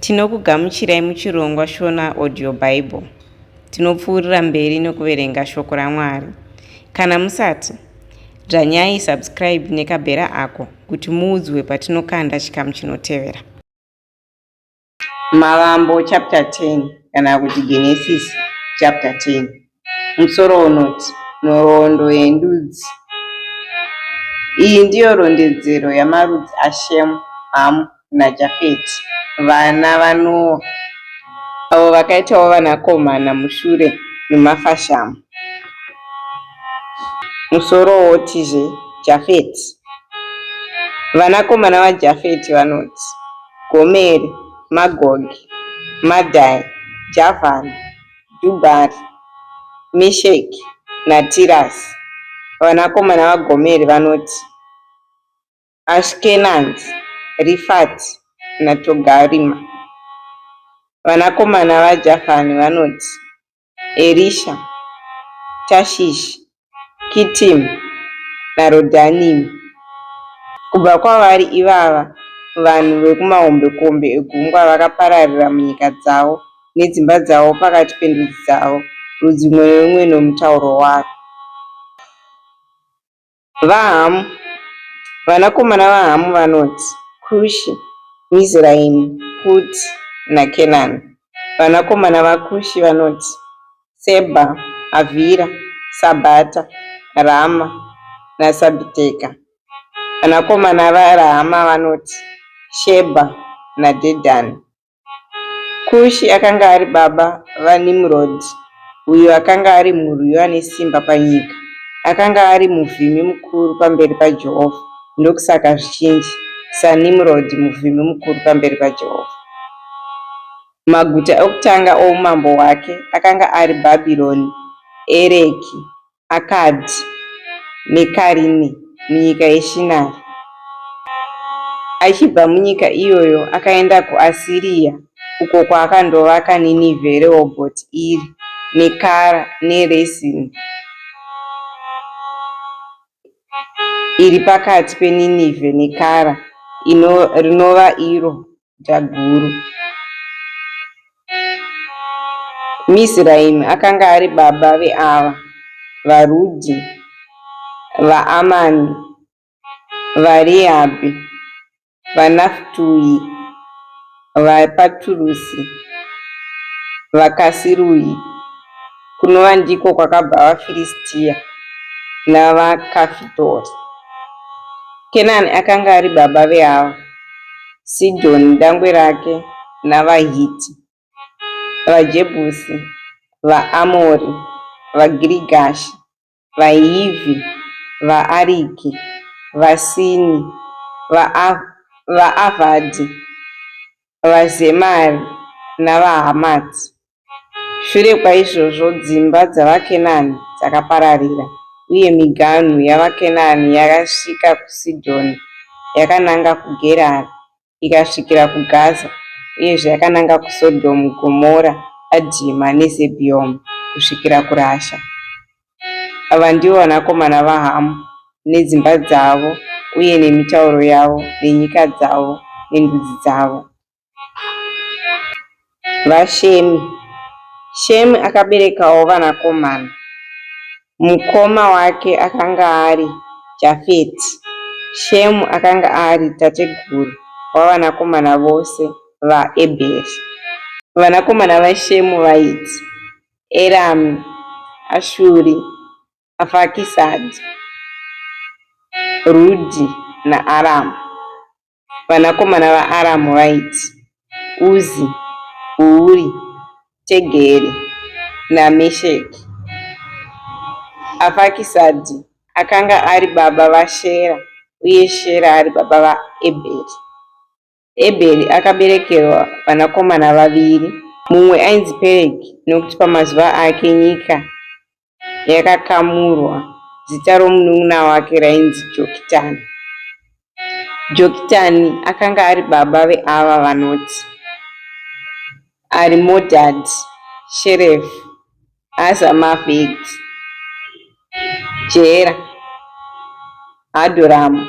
Tinokugamuchirai muchirongwa Shona Audio Bible. Tinopfuurira mberi nekuverenga shoko raMwari. Kana musati, dzvanyai subscribe nekabhera ako kuti muudzwe patinokanda chikamu chinotevera. Mavambo chapter 10 kana kuti Genesis chapter 10. Musoro unoti Nhoroondo yendudzi. Iyi ndiyo rondedzero yamarudzi aShemu, Hamu naJafeti, vana vaNoa, avo vakaitawo vanakomana mushure memafashamu. Musoro wotizve Jafeti. Vanakomana vaJafeti vanoti Gomeri, Magogi, Madhai, Javhani, Jubhari, Mesheki naTirasi. Vanakomana vaGomeri vanoti Ashikenazi, Rifati naTogarima. Vanakomana vaJavhani vanoti Erisha, Tashishi, Kitimu naRodhanimi. Kubva kwavari ivava vanhu vekumahombekombe egungwa vakapararira munyika dzavo nedzimba dzavo pakati pendudzi dzavo, rudzi rumwe nerumwe nomutauro warwo. VaHamu Vanakomana vaHamu vanoti, Kushi, Miziraimi, Puti naKenani. Vanakomana vaKushi vanoti, Sebha, Havhira, Sabhata, Rama naSabhiteka. Vanakomana vaRaama vanoti, Shebha naDhedhani. Kushi akanga ari baba vaNimrodhi, uyo akanga ari murwi ane simba panyika. Akanga ari muvhimi mukuru pamberi paJehovha, ndokusaka zvichinzi, SaNimrodhi muvhimi mukuru pamberi paJehovha. Maguta okutanga oumambo hwake akanga ari Bhabhironi, Ereki, Akadhi neKarine munyika yeShinari. Achibva munyika iyoyo akaenda kuAsiria uko kwaakandovaka Ninivhe, Rehobhoti Iri neKara neResini iri pakati peNinivhe neKara rinova iro guta guru. Mizraimi akanga ari baba veava, vaRudhi, vaAmani, vaRehabhi, vaNaftuhi, vaPaturusi, vaKasiruhi, kunova ndiko kwakabva vaFiristia navaKafitori. Kenani akanga ari baba veava, Sidhoni dangwe rake navaHiti, vaJebhusi, vaAmori, vaGirigashi, vaHivhi, vaAriki, vaSini, vaAvhadhi, vaZemari navaHamati. Shure kwaizvozvo dzimba dzavaKenani dzakapararira, uye miganhu yavaKenani yakasvika kuSidhoni yakananga kuGerari, ikasvikira kuGaza, uyezve yakananga kuSodhomu, Gomora, Adhima neZebhoimi, kusvikira kuRasha. Ava ndivo vanakomana vaHamu, nedzimba dzavo uye nemitauro yavo, nenyika dzavo nendudzi dzavo. VaShemi. Shemi akaberekawo vanakomana. Mukoma wake akanga ari Jafeti. Shemu akanga ari tateguru wavanakomana vose vaEbheri. Vanakomana vaShemu vaiti, Erami, Ashuri, Afakisadhi, Rudhi naAramu. Vanakomana vaAramu vaiti, Uzi, Huri, Tegeri naMesheki. Afakisadhi akanga ari baba vaShera uye Shera ari baba vaEbheri. Ebheri akaberekerwa vanakomana vaviri, mumwe ainzi Peregi nokuti pamazuva ake nyika yakakamurwa, zita romunun'una wake rainzi Jokitani. Jokitani akanga ari baba veava vanoti, Arimodhadhi, Sherefi, Hazamavheti, Jera, Hadhoramu,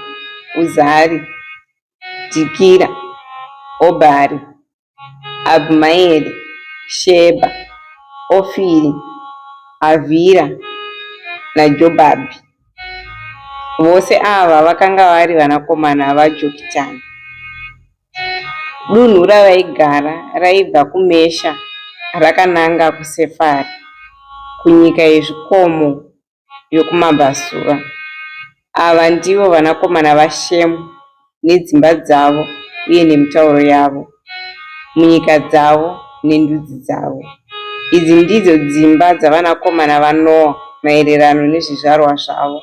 Uzari, Dhikira, Obhari, Abhimaeri, Shebha, Ofiri, Havhira naJobhabhi. Vose ava vakanga vari vanakomana vaJokitani. Dunhu ravaigara raibva kuMesha rakananga kuSefari, kunyika yezvikomo yokumabvazuva. Ava ndivo vanakomana vaShemu nedzimba dzavo uye nemitauro yavo, munyika dzavo nendudzi dzavo. Idzi ndidzo dzimba dzavanakomana vaNoa maererano nezvizvarwa zvavo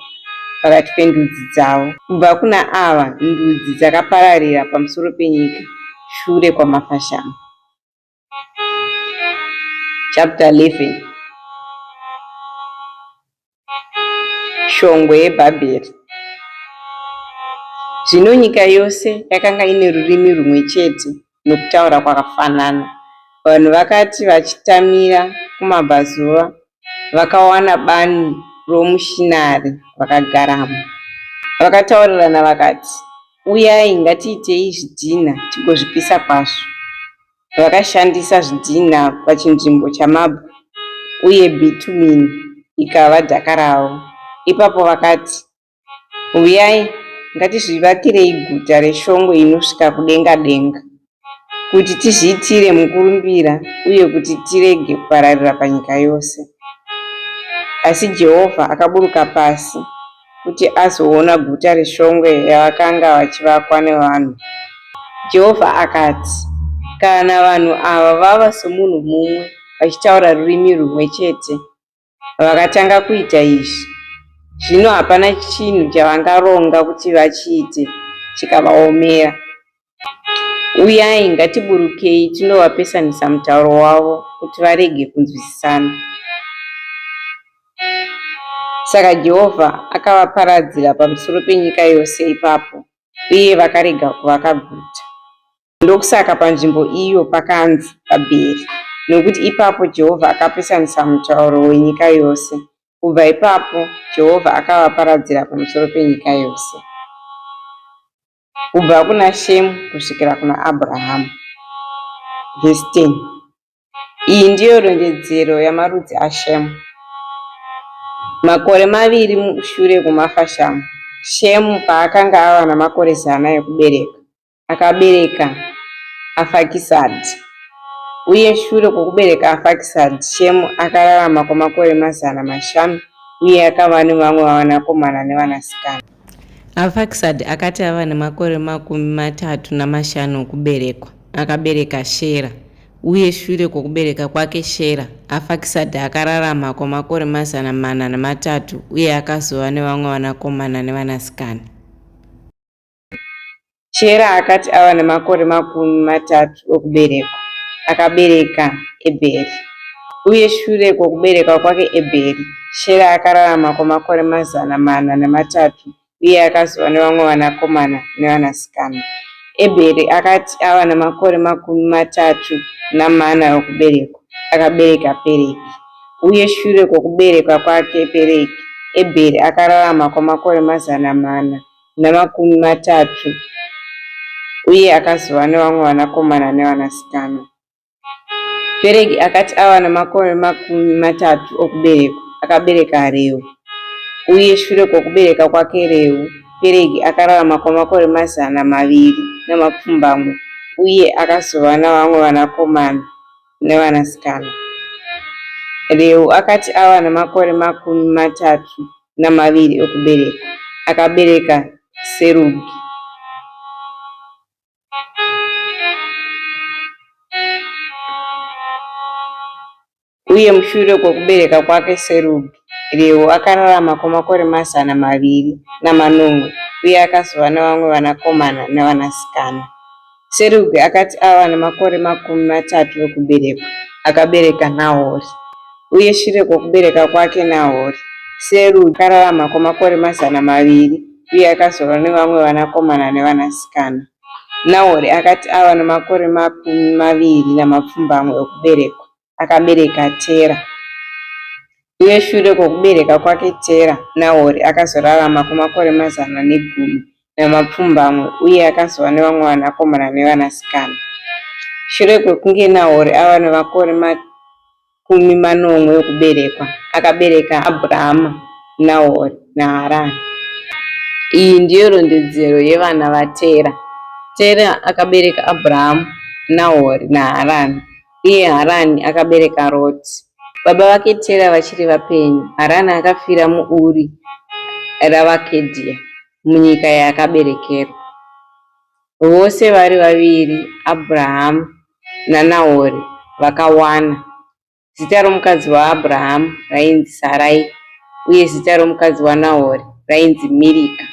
pakati pendudzi dzavo. Kubva kuna ava ndudzi dzakapararira pamusoro penyika shure kwamafashamo. Chapter 11 Shongwe yeBhabheri Zvino nyika yose yakanga ine rurimi rumwe chete nokutaura kwakafanana. Vanhu vakati vachitamira kumabvazuva, vakawana bani romuShinari vakagaramo. Vakataurirana vakati, Uyai, ngatiitei zvidhina tigozvipisa kwazvo. Vakashandisa zvidhinha pachinzvimbo chamabwe uye bhitumini ikava dhaka ravo. Ipapo vakati, Uyai, ngatizvivakirei guta reshongwe inosvika kudenga denga, kuti tizviitire mukurumbira uye kuti tirege kupararira panyika yose. Asi Jehovha akaburuka pasi kuti azoona guta reshongwe yavakanga vachivakwa nevanhu. Jehovha akati, Kana vanhu ava vava somunhu mumwe, vachitaura rurimi rumwe chete, vakatanga kuita izvi, zvino hapana chinhu chavangaronga kuti vachiite chikavaomera. Uyai, ngatiburukei tinovapesanisa mutauro wavo kuti varege kunzwisisana. Saka Jehovha akavaparadzira pamusoro penyika yose ipapo, uye vakarega kuvaka guta. Ndokusaka panzvimbo iyo pakanzi Bhabheri, nokuti ipapo Jehovha akapesanisa mutauro wenyika yose. Kubva ipapo Jehovha akavaparadzira pamusoro penyika yose. Kubva kuna Shemu kusvikira kuna Abrahamu. Vhesi 10. Iyi ndiyo rondedzero yamarudzi aShemu. Makore maviri mushure kwomafashamo, Shemu paakanga ava namakore zana ekubereka, akabereka Afakisadhi. Uye shure kwokubereka Afakisadhi, Shemu akararama kwamakore 500 uye akava nevamwe vanakomana nevanasikana. Afakisadhi akati ava nemakore 35 okuberekwa, akabereka Shera. Uye shure kwokubereka kwake Shera, Afakisadhi akararama kwamakore 403 uye akazova nevamwe vanakomana nevanasikana. Shera akati ava nemakore 30 okuberekwa, akabereka Ebheri. Uye shure kwokubereka kwake Ebheri, Shera akararama kwamakore 403 uye akazova nevamwe vanakomana nevanasikana. Ebheri akati ava namakore 34 okuberekwa, akabereka Peregi. Uye shure kwokubereka kwake Peregi, Ebheri akararama kwamakore 430 uye akazova nevamwe vanakomana nevanasikana. Peregi akati ava namakore 30 okuberekwa, akabereka Reu. Uye shure kwokubereka kwake Reu, Peregi akararama kwamakore 207 uye akazova navamwe vanakomana nevanasikana. Reu akati ava namakore 32 okuberekwa, akabereka Serugi. Uye mushure kwokubereka kwake Serugi, Reu akararama kwamakore 207 uye akazova navamwe vanakomana navanasikana. Serugi akati ava namakore 30 okuberekwa, akabereka Nahori. Uye shure kwokubereka kwake Nahori, Serugi akararama kwamakore 200 uye akazova nevamwe vanakomana nevanasikana. Nahori akati ava namakore 28 okuberekwa, akabereka Tera. Uye shure kwokubereka kwake Tera, Nahori akazorarama kwamakore 117 uye akazova nevamwe vanakomana nevanasikana. Shure kwekunge Nahori ava nemakore 70 okuberekwa, akabereka Abhurama, Nahori naHarani. Iyi ndiyo rondedzero yevana vaTera. Tera akabereka Abhurama, Nahori naHarani, uye Harani akabereka Roti. Baba vake Tera vachiri vapenyu, Harani akafira muUri ravaKaradhea, munyika yaakaberekerwa. Vose vari vaviri Abhurahama naNahori vakawana. Zita romukadzi waAbhurahama rainzi Sarai, uye zita romukadzi waNahori rainzi Mirika.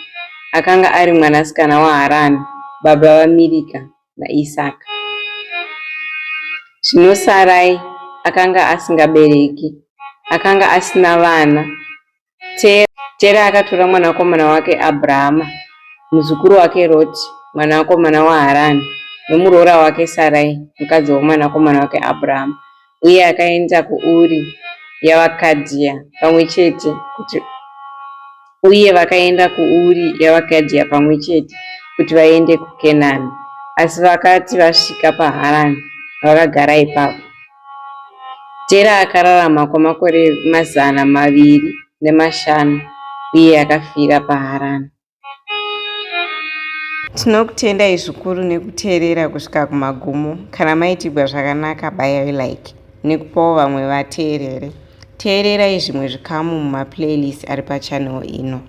Akanga ari mwanasikana waHarani, baba vaMirika naIsaka. Zvino Sarai akanga asingabereki, akanga asina vana. Tera akatora mwanakomana wake Abhurama, muzukuru wake Roti, mwanakomana waHarani, nomuroora wake Sarai, mukadzi womwanakomana wake Abhurama, uye akaenda kuUri yavaKadhiya pamwe chete kuti uye vakaenda kuUri yavaKadhiya pamwe chete kuti vaende kuKenani. Asi vakati vasvika paHarani, vakagara ipapo. Tera akararama kwamakore 205 uye akafira paHarani. Tinokutendai zvikuru nekuteerera kusvika kumagumo. Kana maitigwa zvakanaka bayai like nekupawo vamwe vateerere. Teererai zvimwe zvikamu mumaplaylist ari pachannel ino.